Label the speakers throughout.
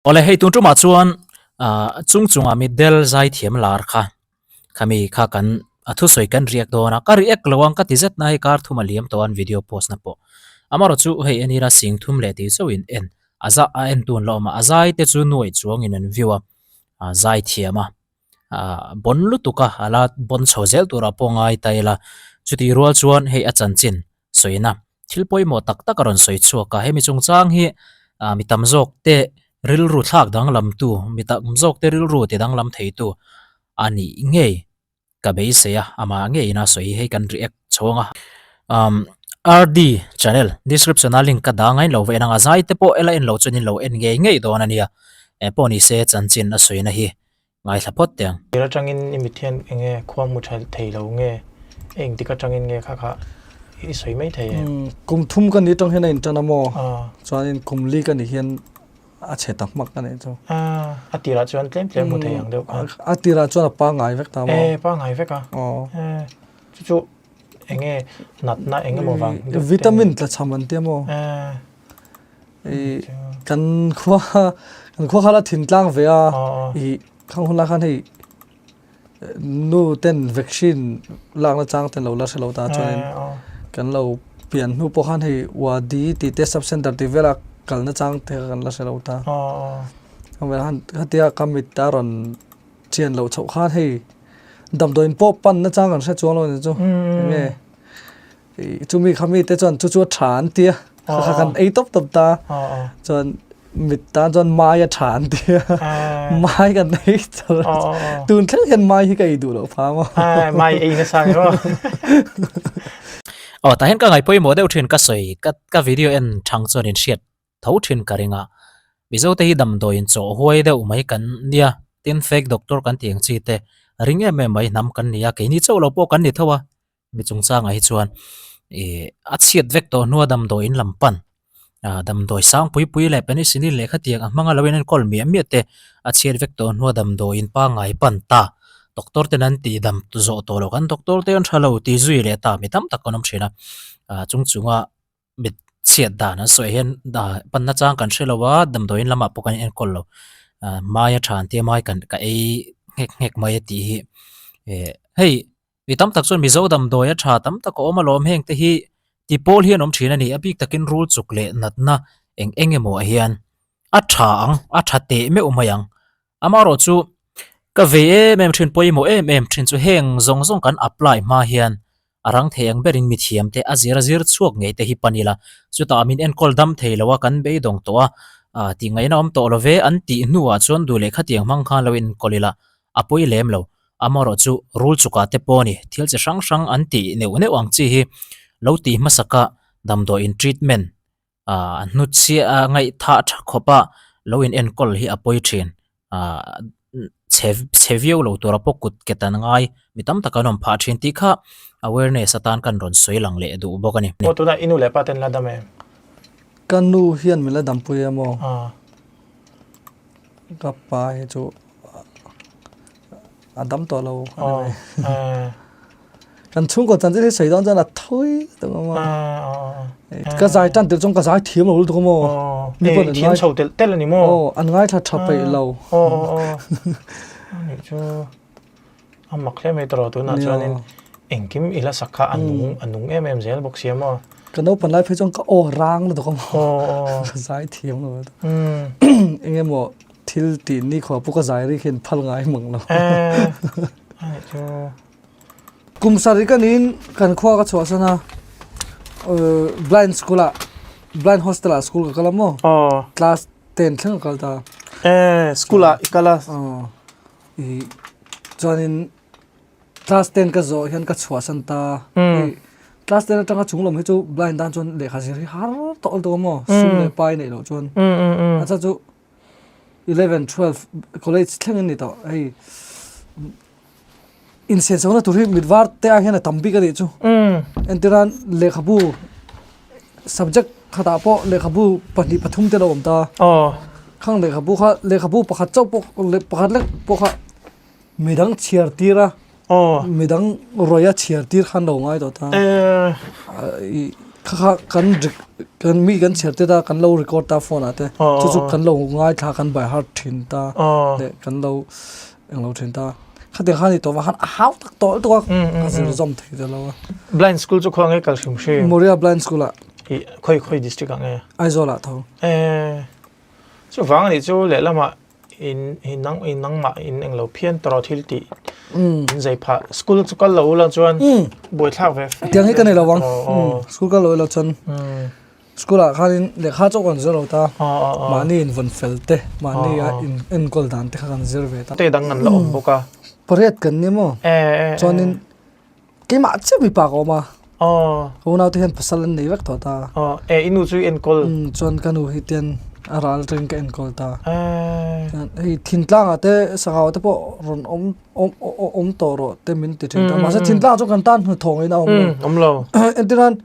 Speaker 1: Awle hei tun tumah chuan ah chung chungah mitdel zaithiam lar kha khami kha kan a thusawi kan riak dawn a ka react lo ang ka ti zet na hei kar thum a liam tawh a an video post na pawh amaherawhchu hei en ila sing thum leh tih chauhin en a za a en tun la awm a a zai te chu nuaih chuangin an view a ah zaithiam a. ah bawn lutuk a a la bawn chho zel turah pawh ngai ta ila chutih rual chuan hei a chanchin sawina thil pawimawh tak tak a rawn sawi chhuak a hemi chungchang hi ah mi tam zawk te rilru thlak danglam tu mi tam zawk te rilru ti danglam thei tu a nih ngei ka beisei a amah ngeiin a sawi hi hei kan react chhawng a umm RD channel description a link ka dah ngain lo ve ang a zai te pawh ela en lo chuan in lo en ngei ngei dawn a nia engpawh ni se chanchin a sawina hi ngaithla phawt teh ang.
Speaker 2: Tir atangin i mit hian eng nge khua hmu tha thei lo nge engtik atangin nge kha kha i sawi mai thei em?
Speaker 3: Kum thum ka ni atang hian a intan a maw? Chuanin kum li ka nih hian a chhe ta hmak a nih chu.
Speaker 2: A tirah chuan tlem tlem hmu thei ang deuh khan.
Speaker 3: A tirah chuan a pangngai vek ta maw?
Speaker 2: E pangngai vek a. Chu chu eng nge natna eng emaw vang deuh te.
Speaker 3: Vitamin tla chham an tia maw? Kan khua kan khua kha la thin tlang ve a. I khang hun lai khan hei Nu ten vaccine lakna chang ten lo la hre lo ta chuanin kan lo pian hnu pawh khan hei wadi tih te sub center tih vela kalna chang te kha kan la hre lo ta. Khatia ka mit a rawn chian loh chhoh khan hei damdawiin pawh panna chang kan hre chuang lo a ni chu enge. Chumi kha mite chuan chu chu a tha an ti a, kha kha kan ei tawp tawp ta. Chuan mit tan chuan mai a tha an ti a, mai kan ei char a. Tun thleng hian mai hi ka ei duh loh phah maw.
Speaker 2: Mai ei nasa ni maw.
Speaker 1: Aw tah hian ka ngaih pawimawh deuh thin ka sawi ka ka video en thang chuan in hriat tho thin ka ring a. Mizo te hi damdawi in chawh huai deuh mai kan nia tin fake doctor kan tih ang chi te ring em em mai hnam kan ni a keini chauh lo pawh kan ni tho a. Mi chungchangah hi chuan ih a chhiat vek tawh hnua damdawi in lam pan ah damdawi sang pui pui leh penicillin leh khatiang a hmanga lo in enkawl miah miah te a chhiat vek tawh hnua damdawi in pangngai pan ta doctor ten an tih dam zawh tawh loh kan doctor te an tha lo tih zui leh ta mi tam tak an awm thin a ah chung chunga mit chhiat dan an sawi hian ah panna chang kan hre lo a damdawi in lamah pawh kan enkawl lo ah mai a tha an tia mai kan ka ei nghek nghek mai a tih hi eh hei. Mi tam tak chuan Mizo damdawi a tha tam tak a awm alawm heng te hi ti pawl hian awm thin a ni. A bik takin rul chuk leh natna eng eng emaw ah hian a tha ang, a tha teh meuh mai ang. Amaherawh chu ka vei em em thin, pawimawh em em thin chu heng zawng zawng kan apply hma hian a rang thei ang berin mithiam te a zir a zir chhuak ngei te hi pan ila. Chutah min enkawl dam thei lo a, kan beidawng tawh a, ah tih ngaihna awm tawh lo ve an tih hnuah chuan duh leh khatiang hmang khan lo enkawl ila a pawi lem lo. Amaherawh chu rul chukah te pawh a ni, thil chi hrang hrang an tih neuh neuh ang chi hi lo tih hmasaka damdawiin treatment ah hnutchhiah ah ngaihthah tha khawpa lo in enkawl hi a pawi thin. Ah chhe chhe viau lo tura pawh kut ke tan ngai mi tam tak an awm phah thin tih kha awareness atan kan rawn sawi lang leh duh bawk a ni.
Speaker 2: Aw tunah i nu leh pa ten la dam em?
Speaker 3: Ka nu hian min la dampui em aw? Ka pa hi chu a dam tawh lo a ni mai. Kan chhungkaw chanchin hi sawi dawn chuan a thawi lutuk a maw. Ka zai tan tirh chuan ka zai thiam lo lutuk a maw.
Speaker 2: Mi pawn an thiam chho telh telh a ni maw.
Speaker 3: Aw an ngaithla tha peih lo.
Speaker 2: Anih chu a mak hle mai tawh tunah chuanin engkim i la sak kha a nung a nung em em zel bawk sia maw.
Speaker 3: Ka naupang lai phei chuan ka aw rang lutuk a maw. Ka zai thiam lo lutuk. Eng emaw Thil tih ni khawh pawh ka zai rik hian phal ngai mang lo. Kum sarih ka niin kan khua ka chhuah san a, blind school ah blind hostel ah school ka kal a maw? Class ten thleng ka kal ta.
Speaker 2: School ah i kal a?
Speaker 3: Chuanin Class ten ka zawh hian ka chhuahsan ta. Hei class ten atanga chung lam hi chu blind tan chuan lehkha zir hi har tawh lutuk a maw? Sum leh pai neih loh chuan. A chhan chu 11, 12 college thleng an ni tawh hei insenchhohna tur hi mit var te ah hian a tam bik a nih chu. Entirnan lehkhabu subject khatah pawh lehkhabu pahnih pathum te a lo awm ta. Khang lehkhabu kha lehkhabu pakhat chauh pawh pakhat lek pawh kha Midang chhiar tir a, midang rawih a chhiar tir khan lo ngai tawh ta. Kha kha kan. Kan mi kan chhiar te ta kan lo record ta phone ah te chu chu kan lo ngaithla kan by heart thin ta leh kan lo englo thin ta khatiang khan i tawh vang khan a hau tak tawh lutuk a ka zir zawm thei ta lo a.
Speaker 2: Blind school chu khaw nge kal hrim hrim?
Speaker 3: Moria blind school ah.
Speaker 2: I khawi khawi district ah nge?
Speaker 3: Aizawl ah tho.
Speaker 2: Eh chuvang anih chu lehlamah In in nang in nangmah in englo phian tawh thil tih in zai phah school chu kal lo ula chuan buaithlak ve fe
Speaker 3: tiang hi ka nei lo ang school kal lo ila chuan school ah khanin lehkha chauh kan zir lo ta mahni in vawn fel te mahni a in enkawl dan te kha kan zir ve ta
Speaker 2: te dang an la awm bawk a
Speaker 3: pariat kan ni maw chuanin Keimah chiah mipa ka awm a.
Speaker 2: Aw.
Speaker 3: Ka unau te hian pasal an nei vek tawh ta.
Speaker 2: Aw, e i nu chu i enkawl?
Speaker 3: Umm, chuan ka nu hi tian a ral atangin ka enkawl ta.
Speaker 2: Eh.
Speaker 3: Chuan hei thintlang ah te sangau te pawh rawn awm awm awm tawh rawh te min ti thin ta. Mahse thintlang chu kan tan hnathawh ngeiin a awm lo.
Speaker 2: Umm, awm lo.
Speaker 3: Entirnan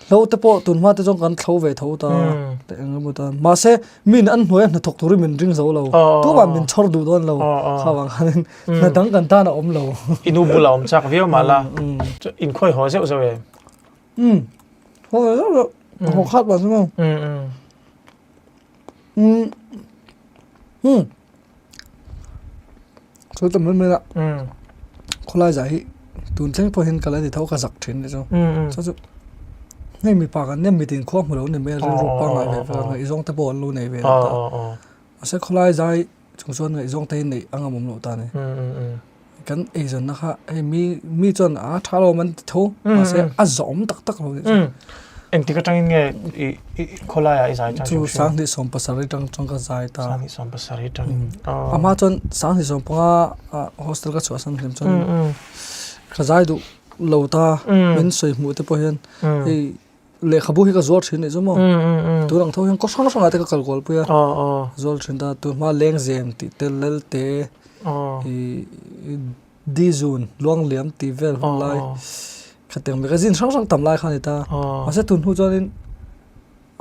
Speaker 3: Hlo te pawh tun hma te chuan kan thlo ve tho ta teh eng emaw tan. Mahse min an hnuaia hnathawk turin min ring zo lo. Tumah min chhawr duh dawn lo. Kha vang khanin hna dang kan tan a awm lo.
Speaker 2: I nu bulah awm chak viau mah la. Inkhawi haw zeuh zeuh em?
Speaker 3: Umm. Haw ve zeuh zeuh. Haw khat mah chu maw. Umm. Umm. Chu ta mai mai a khawlai zah hi tun thleng pawh hian ka la ni tho ka zak thin ni chu chu chu hei mipa kan nia mitin khua hmu lo ni mai a rilru pangngai ve ve a ngaihzawng te pawh an lo nei ve ta mahse khawlai zai chung chuan ngaihzawng te hi neih a ngam awm loh ta a ni. Kan eizawnna kha hei mi mi chuan a tha lo an ti tho mahse a zawm tak tak lo nih chu.
Speaker 2: Engtik atangin nge i i khawlaiah i zai tan
Speaker 3: Chu 2017 atang chuan ka zai ta.
Speaker 2: 2017 atangin.
Speaker 3: A hma chuan 2015 a hostel ka chhuahsan hlim chuan ka zai duh lo ta min sawi hmuh te pawh hian hei lehkhabu hi ka zuar thin nih chu maw tun ang tho hian kaw hrang hrangah te ka kal kual pui a zuar thin ta tun hma lengzem tih te lelte ih dizun luangliam tih vel hun lai khatiang magazine hrang hrang tam lai kha a ni ta mahse tun hnu chuanin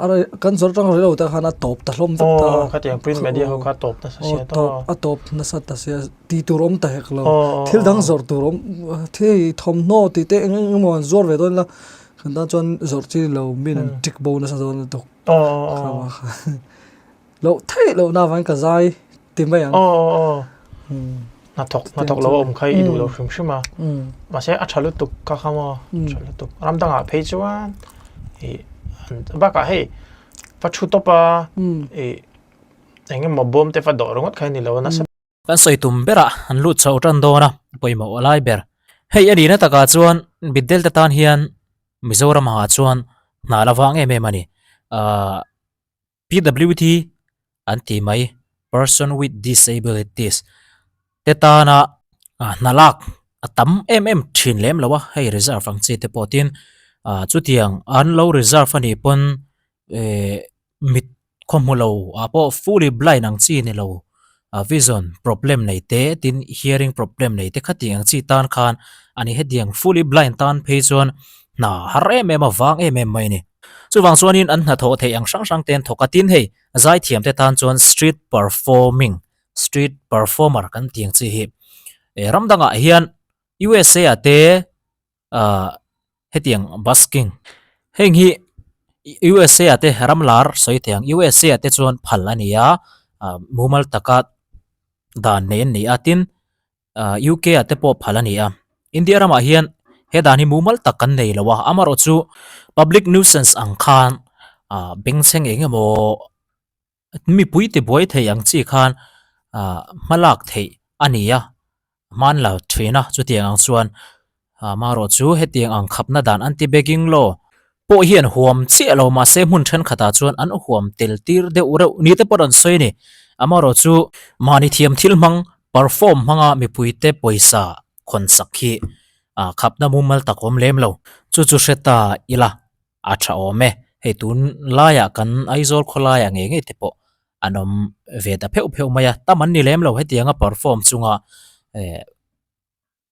Speaker 3: a rei kan zawrh atang rei lo te khan a tawp ta hlawm vek ta
Speaker 2: khatiang print media ho kha a tawp nasa sia
Speaker 3: tawp a tawp nasa ta sia tih tur awm ta hek lo thil dang zawrh tur awm thil thawmhnaw tih te eng eng emaw an zuar ve dawn ila Kan tan chuan zawrh chi lo min an tik bo nasa dawn lutuk. Loh theih loh na avangin ka zai ti mai ang.
Speaker 2: Hnathawk hnathawk lo a awm kha i duh lo hrim hrim a. Mahse a tha lutuk ka kha maw tha lutuk. Ram dangah phei chuan i bakah hei va thu tawp a i eng emaw bawm te va dawh ringawt kha a ni lo a nasa.
Speaker 1: Kan sawi tum berah an lut chho tan dawn a, pawimawh lai ber. Hei a nihna takah chuan Mitdel te tan hian Mizoram ah chuan hna la vang em em a ni. Ahh PWD an ti mai, Person with Disabilities, te tana hna lak a tam em em thin lem lo a, hei reserve ang chi te pawh tin ahh chutiang an lo reserve a nih pawn ehh mit Khaw hmu lo ah pawh fully blind ang chi ni lo ah vision problem nei te tin hearing problem nei te khatiang ang chi tan khan a ni hetiang fully blind tan phei chuan hna har em em a vang em em mai a ni. Chuvang chuanin an hnathawh theih ang hrang hrang te an thawk a tin hei zaithiam te tan chuan street performing street performer kan tih ang chi hi eh ram dangah hian USA ah te ah hetiang busking heng hi USA ah te ram lar sawi thei ang USA ah te chuan phal a ni a ah mumal taka dan nei an ni a tin ah UK ah te pawh phal a ni a India ramah hian he dan hi mumal tak kan nei lo a amaherawh chu public nuisance ang khan ah bengchheng eng emaw. Mipui ti buai thei ang chi khan ah hmalak theih a ni a, hman lo thin a, chutiang ang chuan amaherawh chu hetiang ang khapna dan anti-begging law pawh hian huam chiah lo mahse hmun thenkhatah chuan an huam tel tir deuh reuh ni te pawh an sawi a ni. Amaherawh chu mahni thiam thil hmang perform hmanga mipuite pawisa khawn sak hi ah khapna mumal tak awm lem lo. Chu chu hre ta ila. A tha awm e, hei tun laiah kan Aizawl khawlaiah ngei ngei te pawh an awm ve ta pheuh pheuh mai a, tam an ni lem lo hetianga perform chunga eh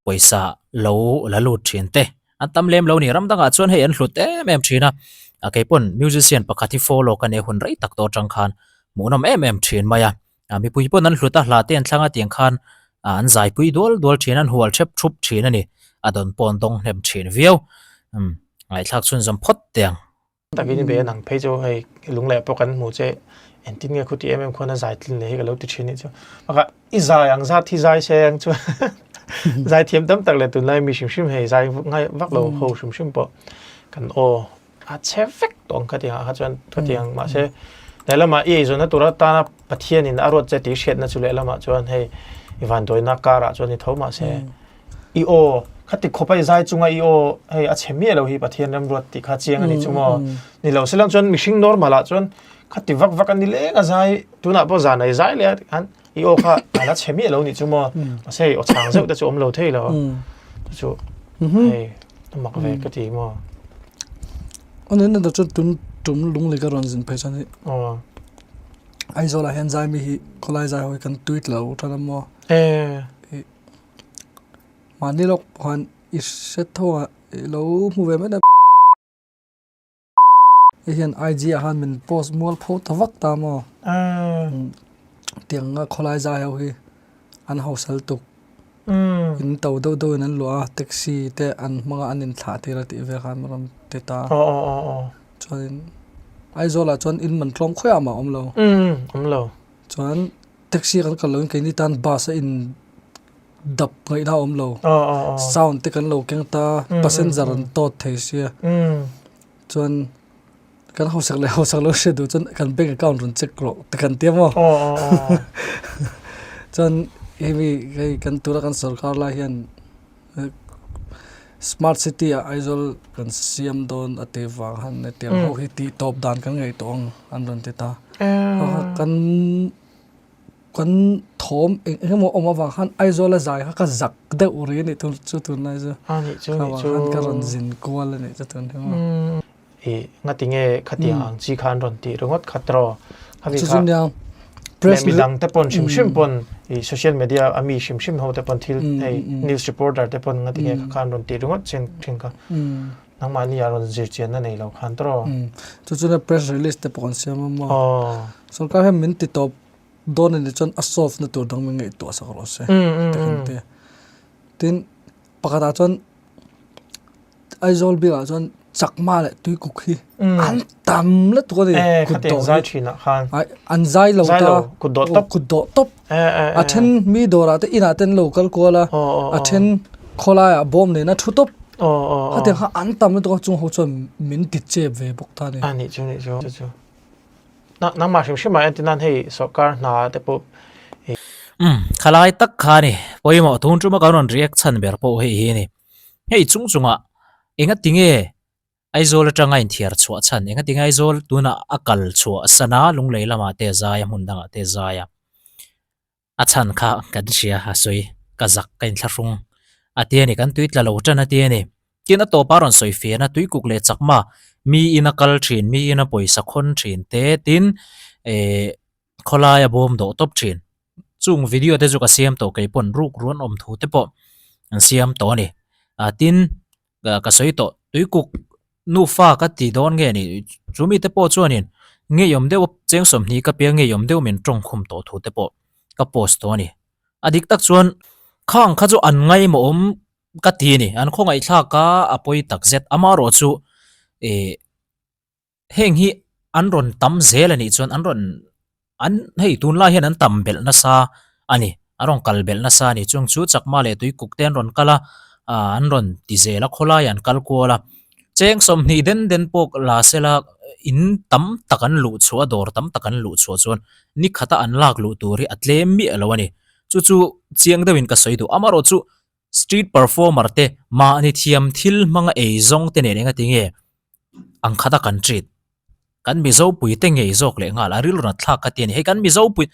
Speaker 1: pawisa lo la lut thin te an tam lem lo a ni ram dangah chuan hei an hlut em em thin a, a keipawn musician pakhat hi follow ka nia hun rei tak tawh atang khan hmuhnawm em em thin mai a. Ah mipui pawn an hlut a, hla te an thlang a tiang khan ah an zaipui dual dual thin a, an hual thep thup thin a ni. A dawn pawh an dawng hnem thin viau. Umm ngaihthlak chhunzawm phawt teh ang.
Speaker 2: Takin i be a nang phei chu hei lungleh pawh kan hmu che engtin nge khuti em em khuan a zai tlin leh hi ka lo ti thin nih chu. Bakah i zai ang zat hi zai se ang chu zai thiam tam tak leh tunlai mi hrim hrim hei zai ngai vak lo ho hrim hrim pawh kan aw a chhe vek tawh ang khatiang ah kha chuan khatiang mahse lehlamah i eizawnna tur atana Pathianin a ruat che tih hriatna chu lehlamah chuan hei i vanduaina karah chuan i tho mahse I aw, khati khawpa i zai chunga i aw hei a chhe miah lo hi Pathian remruat tih kha chiang a ni chu maw? Ni lo selang chuan mihring normal ah chuan khati vak vak a ni leng a zai tunah pawh zan a i zai leh a khan i aw kha a la chhe miah lo nih chu maw? Mahse hei aw chang zeuh te chu awm lo thei lo chu chu hei a mak ve ka ti maw?
Speaker 3: Ani na chu tun tum lung lei ka rawn zin phei chuan hi Aizawl ah hian zai mi hi khawlai zai ho hi kan tui tla lo tan a maw? Mahni lawk pawh khan i hre tho a i lo hmu ve mai dawn hei hian IG ah khan min post mual pho ta vak ta maw tiang a khawlai zai ho hi an hausa lutuk in to deuh deuh in an luah a taxi te an hmang a an inthlah tir a tih vel khan a rawn ti ta chuanin Aizawl ah chuan in man tlawm khawiah mah a awm lo chuan. Taxi kan kal loin keini tan bus a in dap ngaihna a awm lo. Sound te kan lo keng ta, passenger an tawt thei sia. Chuan kan hausak leh hausak lo hriat duh chuan kan bank account rawn check rawh ti kan tia maw. Chuan hemi hei kan tura kan sorkar lai hian smart city ah Aizawl kan siam dawn a tih vang han hetiang ho hi tih tawp dan kan ngaihtuah ang an rawn ti ta. Kan kan thawm eng eng emaw awm avang khan Aizawl a zai kha ka zak deuh rih a nih tun chu tunlai chu.
Speaker 2: A nih chu nih chu.
Speaker 3: Ka rawn zin kual a nih chu tun hi maw.
Speaker 2: I ngati nge khatiang ang chi kha an rawn tih ringawt kha tiraw? Khami
Speaker 3: Chu
Speaker 2: kha
Speaker 3: chu nia press
Speaker 2: leh midang te pawn hrim hrim pawn i social media a mi hrim hrim ho te pawn thil hei news reporter te pawn ngati nge kha kha an rawn tih ringawt chin thin kha nangmahni ah rawn zir chianna nei lo khan tiraw?
Speaker 3: Chu chu nia press release te pawh kan siam a maw? Sorkar hian min ti tawp dawn a nih chuan a solve na tur dang min ngaihtuah sak rawh se ti kan ti a. Tin pakhatah chuan Aizawl biakah chuan chakma leh tuikuk hi an tam lutuk a ni.
Speaker 2: Kut dawh zai thin ah khan.
Speaker 3: An zai lo ta.
Speaker 2: Kut dawh tawp.
Speaker 3: Kut dawh tawp. A then mi dawrah te inah te an lo kal kual a. A then khawlaiah bawm nena thu tawp. Khatiang kha an tam lutuk a chung ho chuan min ti chep ve bawk ta a ni.
Speaker 2: A nih chu nih chu. Chu chu. Nangmah hrim hrim ah entir nan hei sawrkar hna te pawh
Speaker 1: Umm khalai tak kha a ni. Pawimawh tun tuma kan rawn react chhan ber pawh hei hi a ni. Hei chung chungah enga tinge Aizawl atanga inthiar chhuah chhan enga tinge Aizawl tunah a kal chhuah san a Lunglei lamah te a zai a hmun dangah te a zai a a chhan kha kan hria a sawi ka zak ka inthlahrung a ti a ni kan tui tla lo tan a ti a ni tin a tawpa rawn sawi fian a tuikuk leh chakma mi ina kal thin mi ina pawisa khawn thin te tin eh khawlaia bawm dawh tawp thin. Chung video te chu ka siam tawh kei pawn ruk ruan awm thu te pawh an siam tawh a ni. Ah tin ka sawi tawh tuikuk nufa ka ti dawn nge ni chu mi te pawh chuanin ngeiawm deuh cheng 20 ka pia ngeiawm deuh min tawng khum tawh thu te pawh ka post tawh a ni. A dik tak chuan khang kha chu an ngaimawhawm ka ti a ni. An khawngaihthlak a a pawi takzet amaherawhchu ih Heng hi an rawn tam zel a nih chuan an rawn an hei tunlai hian an tam belh nasa a ni an rawn kal belh nasa a ni chung chu chakma leh tuikuk te an rawn kal a ah an rawn ti zel a khawlai an kal kual a cheng 20 den den pawh la sela in tam tak an luh chhuah a dawr tam tak an luh chhuah chuan ni khata an lak luh tur hi a tlem miah lo a ni chu chu chiang deuhin ka sawi duh amaherawhchu street performer te mahni thiam thil hmanga ei zawng te nen enga tinge ang khata kan treat kan Mizo pui te ngei zawk leh nghal a rilru nat thlak ka ti a ni hei kan Mizo pui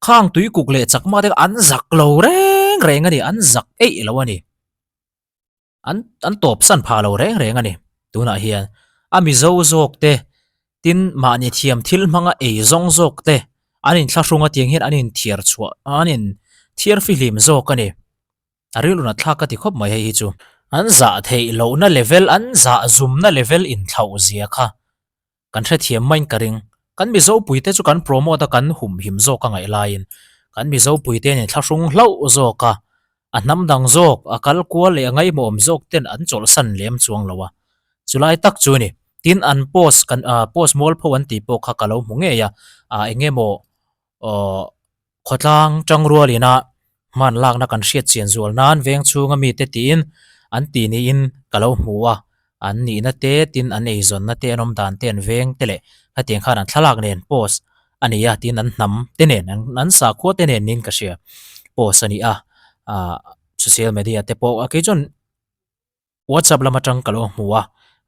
Speaker 1: khang tui kuk leh chakma te an zak lo reng reng a ni an zak eih lo a ni an an tawp san phah lo reng reng a ni tunah hian a Mizo zawk te tin mahni thiam thil hmanga ei zawng zawk te an inthlahrung a tiang hian an inthiar chhuah an inthiar fihlim zawk a ni. A rilru nat thlak ka ti khawp mai hei hi chu. An zah theih lohna level, an zah zumna level inthlauh zia kha kan hrethiam maiin ka ring. Kan Mizopuite chu kan promote a kan humhim zawk a ngaih laiin kan Mizopuite an inthlahrung hlauh zawk a, a hnam dang zawk, a kal kual leh a ngaihmawhawm zawk ten an chawlhsan lem chuang lo a. Chulai tak chu a ni. Tin an post kan ah post mualpho an tih pawh kha ka lo hmu ngei a ah eng emaw aw khawtlang tangrual ina hman lakna kan hriat chian zual nan veng chhunga mite tiin an tih niin ka lo hmu a an nihna te tin an eizawnna te an awm dan te an veng te leh hetiang khan an thlalak nen post a ni a tin an hnam te nen an sakhua te nen niin ka hria post a ni a ah social media te pawh a kei chuan. WhatsApp lam atang ka lo hmu a,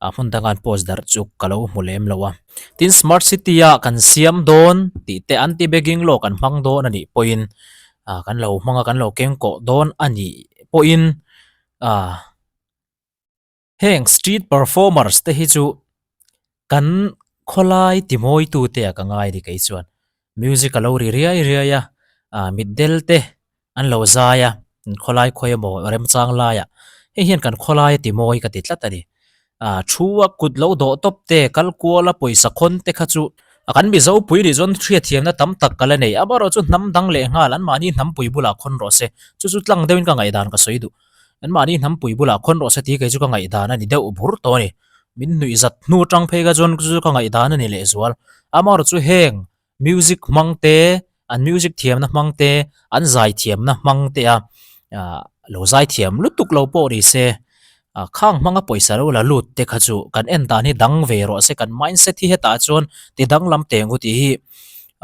Speaker 1: a hmun danga an post darh chu ka lo hmu lem lo a. Tin smart city a kan siam dawn tih te anti begging law kan hmang dawn a nih pawhin ah kan lo hmang a kan lo keng kawh dawn a nih pawhin ah heng street performers te hi chu Kan khawlai timawitu te ah ka ngai ni kei chuan music a lo ri riai riai a ah mitdel te an lo zai a khawlai khawi emaw remchang laiah hei hian kan khawlai a timawi ka ti tlat a ni ah thu a kut lo dawh tawp te kal kual a pawisa khawn te kha chu kan mizo pui nih chuan hriatthiamna tam tak ka la nei amaherawhchu hnam dang leh nghal an mahni hnampui bulah khawn rawh se chu chu tlang deuhin ka ngaihdan ka sawi duh an mahni hnampui bulah khawn rawh se tih kei chu ka ngaihdan a ni deuh bur tawh a ni. Min nuih zat hnu atang phei kha chuan chu ka ngaihdan a ni lehzual. Amaherawh chu heng music hmang te, an music thiamna hmang te, an zai thiamna hmang te a ah lo zai thiam lutuk lo pawh ni se ah khang hmanga pawisa lo la lut te kha chu kan en dan hi dang ve rawh se kan mindset hi hetah chuan ti danglam teng u tih hi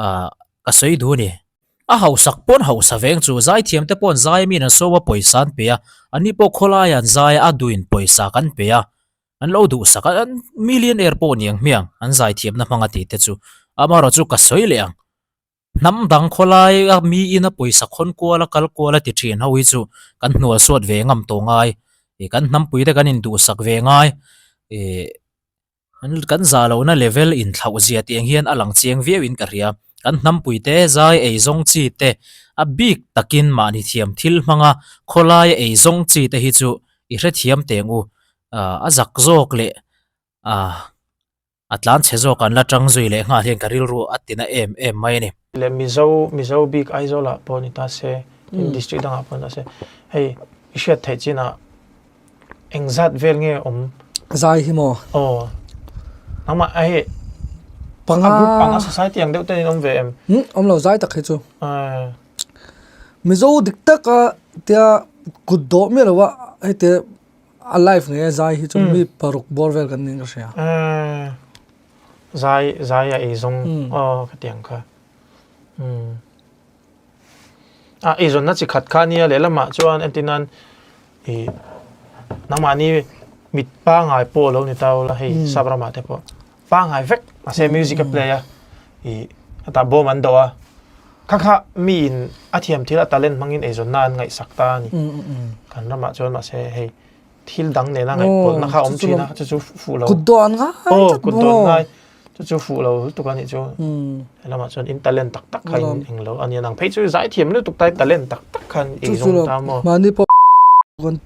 Speaker 1: ah ka sawi duh a ni. A hausak pawn hausa veng chu zaithiam te pawh an zai a miin an sawm a pawisa an pe a, anni pawh khawlaiah an zai a, a duhin pawisa kan pe a, an lo duhsak a, an millionaire pawh ni ang hmiang an zaithiamna hmang a tih te chu amaherawh chu ka sawi leh ang. Hnam dang khawlai a miin a pawisa khawn kual a kal kual a ti thin ho hi chu kan hnual suat ve ngam tawh ngai, ih kan hnampui te kan induhsak ve ngai, ih. Kan zah lohna level inthlauh zia tih ang hian a lang chiang viau in ka hria. Kan hnampui te, zai ei zawng chi te, a bik takin mahni thiam thil hmanga khawlaia ei zawng chi te hi chu i hrethiam teng u. A zak zawk leh a tlan chhe zawk an la tang zui leh nghal hian ka rilru a tina em em mai a ni.
Speaker 2: Leh Mizo, Mizo bik Aizawlah pawh ni ta se, tin district dangah pawh ni ta se, hei i hriat theih chinah Engzat vel nge awm?
Speaker 3: Zai hi maw?
Speaker 2: Aw. Nangmah a hei panga group ang a society ang deuh ten in awm ve em?
Speaker 3: Hmm, awm lo zai tak hi chu. Mizo dik tak a tia kut dawh miah lo a hei te a live ngei a zai hi chu mi paruk bawr vel kan niin ka hria.
Speaker 2: Zai zai a ei zawng aw ka ti ang kha. Hmm. A eizawnna chi khat kha ania lehlamah chuan entir nan ih nangmahni mit pangai pawh a lo ni ta ula hei sap ramah te pawh pangai vek mahse music a play a ih hetah bawm an dawh a kha kha miin a thiam thil a talent hmangin eizawnna an ngaihsak ta a ni kan ramah chuan mahse hei thil dang nena ngaihpawlhna kha a awm thin a chu chu fuh lo
Speaker 3: kut dawh an ngai
Speaker 2: aw kut dawh an ngai chu chu fuh lo lutuk a nih chu helamah chuan in talent tak tak kha in eng lo a nia nang phei chu zai thiam lutuk tai talent tak tak khan ei zawng ta maw
Speaker 3: mahni pawh kan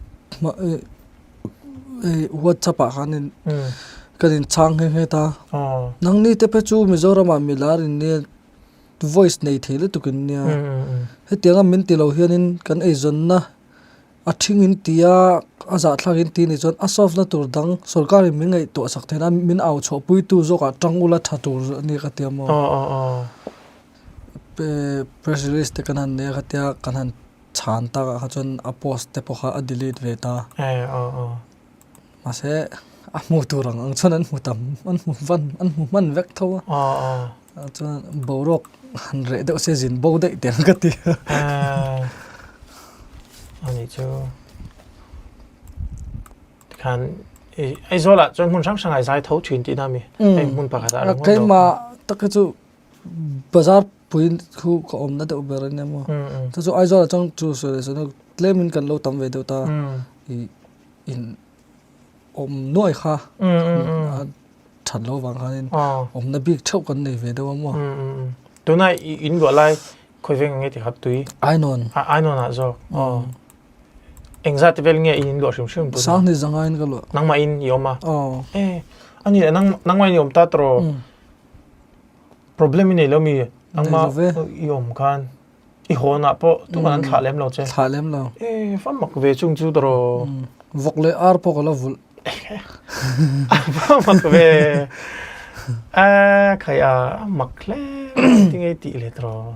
Speaker 3: whatsapp ah khan in kan in chhang nghe nghe ta nangni te phei chu Mizoram ah milar in nia voice nei thei lutuk in nia hetiang a min ti lo hian in kan eizawnna A thing in ti a, a zahthlak in ti nih chuan a solve na tur dang sorkar in min ngaihtuah sak theih na min au chhuah pui tu zawk ah tang ula tha tur a nia ka ti a maw. Press release te kan han nei a ka tia kan han chhan tak ah kha chuan a post te pawh kha a delete ve ta. Mahse a hmuh tur ang ang chuan an hmu tam an hmu van an hmu hman vek tho a chuan boruak han reh deuh se zin bo daih teh ang ka ti a.
Speaker 2: Ani chu tikhan Aizawl ah chuan hmun hrang hrang ah i zai tho thin tihna a mi heng hmun pakhat ah ringawt lo.
Speaker 3: Keimah tak hi chu bazar pui khu ka awmna deuh ber a nia maw chu chu Aizawl ah chuan chu sawi leh sawi tlem in kan lo tam ve deuh ta ih in awm nuai kha a that loh vang khanin awmna bik theuh kan nei ve deuh a maw.
Speaker 2: Tuna in luah lai khawi veng nge ti kha tui?
Speaker 3: Ainawn.
Speaker 2: Ainawn ah zawk. Aw. Engzat te vel nge in in luah hrim hrim tuna?
Speaker 3: Sanghni zanga in ka luah.
Speaker 2: Nangmah in i awm a?
Speaker 3: Aw.
Speaker 2: E ani leh nangmah in i awm ta tawh problem i nei lo mi? Nangmah i awm khan. I hawnah pawh tuman an thlah lem lo che.
Speaker 3: Thlah lem lo.
Speaker 2: E, fa mak ve chung chu tawh.
Speaker 3: Vawk leh ar pawh ka la vulh.
Speaker 2: A mak ve. A khai a mak hle tinge tih leh tawh.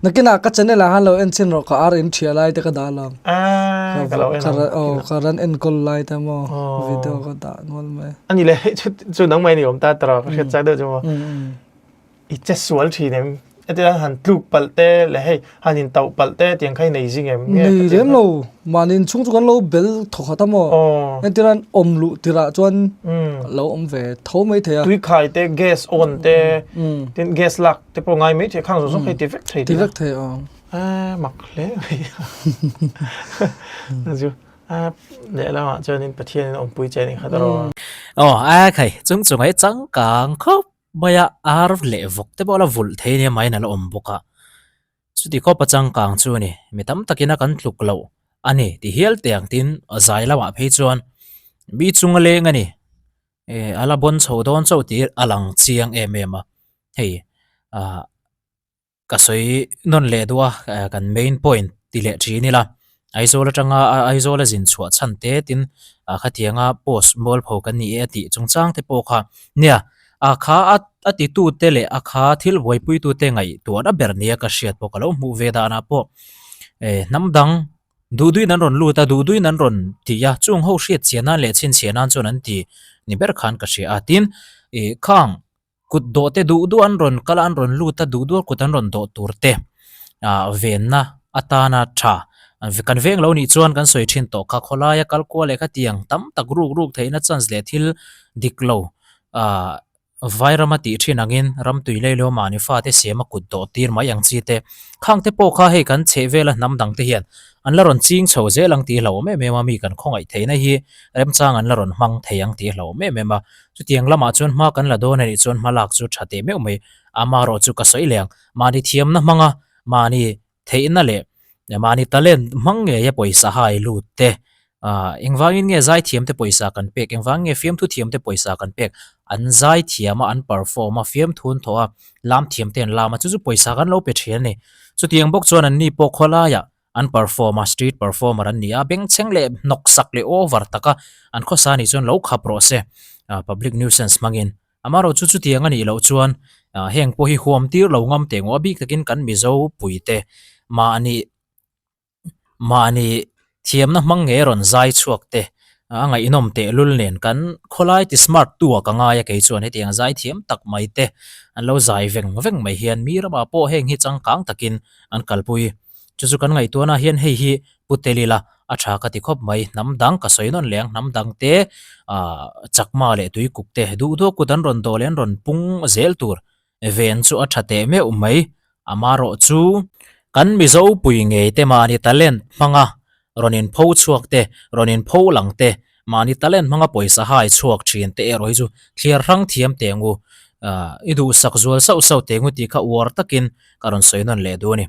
Speaker 3: Nakinah ka channel ah khan lo en chhin rawh ka ar in ṭhiah lai te ka dah lo.
Speaker 2: Ah, ka lo en ang.
Speaker 3: Aw, ka ran enkawl lai te maw video ka dah nual mai.
Speaker 2: Ani le hei chu chu nangmah in i awm ta tawh ka hriat chak deuh chu maw. I che sual thin em? Hetiang han tluk palh te leh hei han in tauh palh te tiang kha i nei zing em?
Speaker 3: Nei rem lo, mahni inchhung chu kan lo bel thawkhat a maw? Hetiang awm luh tirah chuan lo awm ve tho mai thei a.
Speaker 2: Tuikhai te, gas on te, tin gas lak te pawh ngai mai thei a, khang zawng zawng kha i ti vek thei
Speaker 3: Ti vek thei aw.
Speaker 2: A mak hle mai a. Chu a lehlamah chuanin Pathianin a awmpui che a nih kha tawh.
Speaker 1: Aw a khai chung chung ai changkang khawp Maia ar leh vawk te pawh a la vulh thei nia maiin a la awm bawk a, chuti khawp a changkang chu a ni. Mi tam takin a kan tluk loh a ni ti hial teh ang tin zai lamah phei chuan mi chung a leng a ni, eh a la bawn chho dawn chauh tih a lang chiang em em a, hei ah. Ka sawi nawn leh duh a, kan main point ti leh thin ila, Aizawl atanga Aizawl a zin chhuah chhan te tin khatianga post mualpho kan ni e a tih chungchang te pawh kha nia a kha a titu te leh a kha thil buaipuitu te ngaihtuahna ber nia ka hriat pawh ka lo hmuh ve danah pawh hnam dang duh duhin an rawn lut a, duh duhin an rawn ti a, chung ho hriat chian nan leh chhinchhiah nan chuan an ti ni ber khan ka hria a, tin ih khang Kut dawh te duh duh an rawn kal a, an rawn lut a, duh duh a kut an rawn dawh tur te ah venna atana tha kan veng lo nih chuan kan sawi thin tawh kha khawlaia kal kual leh khatiang tam tak ruk ruk theihna chance leh thil dik lo ah Vairama tih thin angin ramtui leilo mahni fate siama kut dawh tir mai ang chi te khang te pawh kha hei kan chheh vela hnam dang te hian an la rawn ching chho zel ang tih hlauhawm em em a mi kan khawngaih theihna hi remchang an la rawn hmang thei ang tih hlauhawm em em a. Chutiang lamah chuan hma kan la dawn a nih chuan hma lak chu tha teh meuh mai. Amaherawh chu ka sawi leh ang, mahni thiamna hmanga mahni theihna leh mahni talent hmang ngeia pawisa hai lut te, engvangin nge zaithiamte pawisa kan pek, engvangin nge fiamthu thiamte pawisa kan pek, an zaithiam a, an perform a, fiamthu an thawh a, lam thiamte an lam a, chu chu pawisa kan lo pe thin a ni. Chutiang bawk chuan anni pawh khawlaiah An perform a, street performer an ni a, bengchheng leh hnawksak leh over taka an khawsa anih chuan lo khap rawh se, public nuisance hmangin. Amaherawh chu chutiang a nih loh chuan heng pawh hi huam tir lo ngam teh ngawh a bik takin kan Mizo puite mahni mahni thiamna hmang nge rawn zai chhuak te a ngaihnawm tehlul nen kan khawlai ti smart tu ah ka ngai a kei chuan hetiang zai thiam tak mai te an lo zai veng veng mai hian mi ramah pawh heng hi changkang takin an kalpui. Chu chu kan ngaihtuahna hian hei hi pu tel ila a tha ka ti khawp mai. Hnam dang ka sawi nawn leh ang, hnam dang te ah chakma leh tuikuk te duh duh kut an rawn dawh leh an rawn pung zel tur ven chu a tha teh meuh mai. Amaherawh chu kan Mizo pui ngei te mahni talent hmanga rawn in pho chhuak te, rawn in pho lang te, mahni talent hmanga pawisa hai chhuak thin te erawh hi chu thliar hrang thiam teh ngu ah i duhsak zual sauh sauh teh ngu tih kha uar takin ka rawn sawi nawn leh duh a ni.